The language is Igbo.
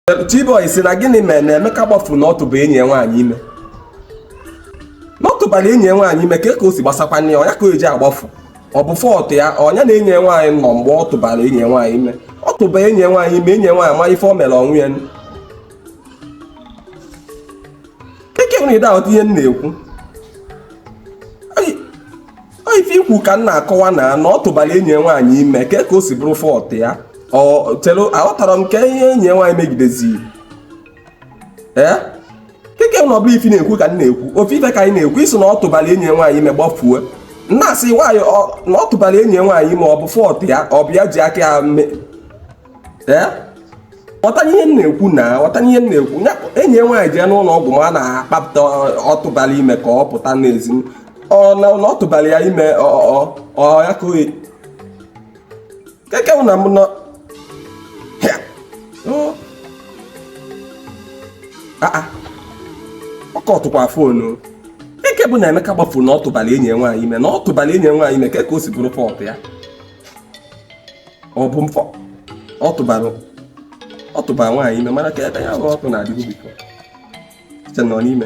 Chiboy sị na gịnị mere na Emeka gbafu na ọ tụba enyi ya nwaanyị ime, na ọ tụbara enyi ya nwaanyị ime, ka ka o si gbasakwana ya, ọ ya ka o ji agbafu? Ọ bụ fault ya? Ọ ya na enyi ya nwaanyị nọ mgbe ọ tụbara enyi ya nwaanyị ime? Ọ tụba enyi ya nwaanyị ime, enyi ya nwaanyị ma ife o mere onwe ya. Keke nwere ide aghọta ihe m na-ekwu. Ọ ife i kwu ka m na-akọwa na ọ tụbara enyi ya nwaanyị ime, ke ka o si bụrụ fault ya? Ọ chere, aghọtara m ke ihe enyi ya nwaanyị megidezi. Ee, keke na ọ bụrụ ife na-ekwu ka m na-ekwu, ofu ife ka anyị na-ekwu. Ị sị na ọ tụbara enyi ya nwaanyị ime, gbafuo. Na-asị nwaanyị na ọ tụbara enyi ya nwaanyị ime, ọ bụ fault ya? Ọ bụ ya ji aka ya mee? Ee, ghọta ihe m na-ekwu, na ghọta ihe m na-ekwu. Enyi ya nwaanyị jee n'ụlọ ọgwụ ma a na-akpapụta ọ tụbara ime ka ọ pụta n'ezi, ọ na ọ tụbara ya ime, ọ ya ka keke na m nọ. Ọ kọtụkwa phone. Keke bụ na Emeka gbafuru na ọ tụbara enyi ya nwaanyị ime, na ọ tụbara enyi ya nwaanyị ime, ke ka o si bụrụ fault ya? Ọ bụ mfọ ọ tụbara, ọ tụbara nwaanyị ime, mana ka ebe ya bụ ọtụ na-adịbu before site nọ n'ime.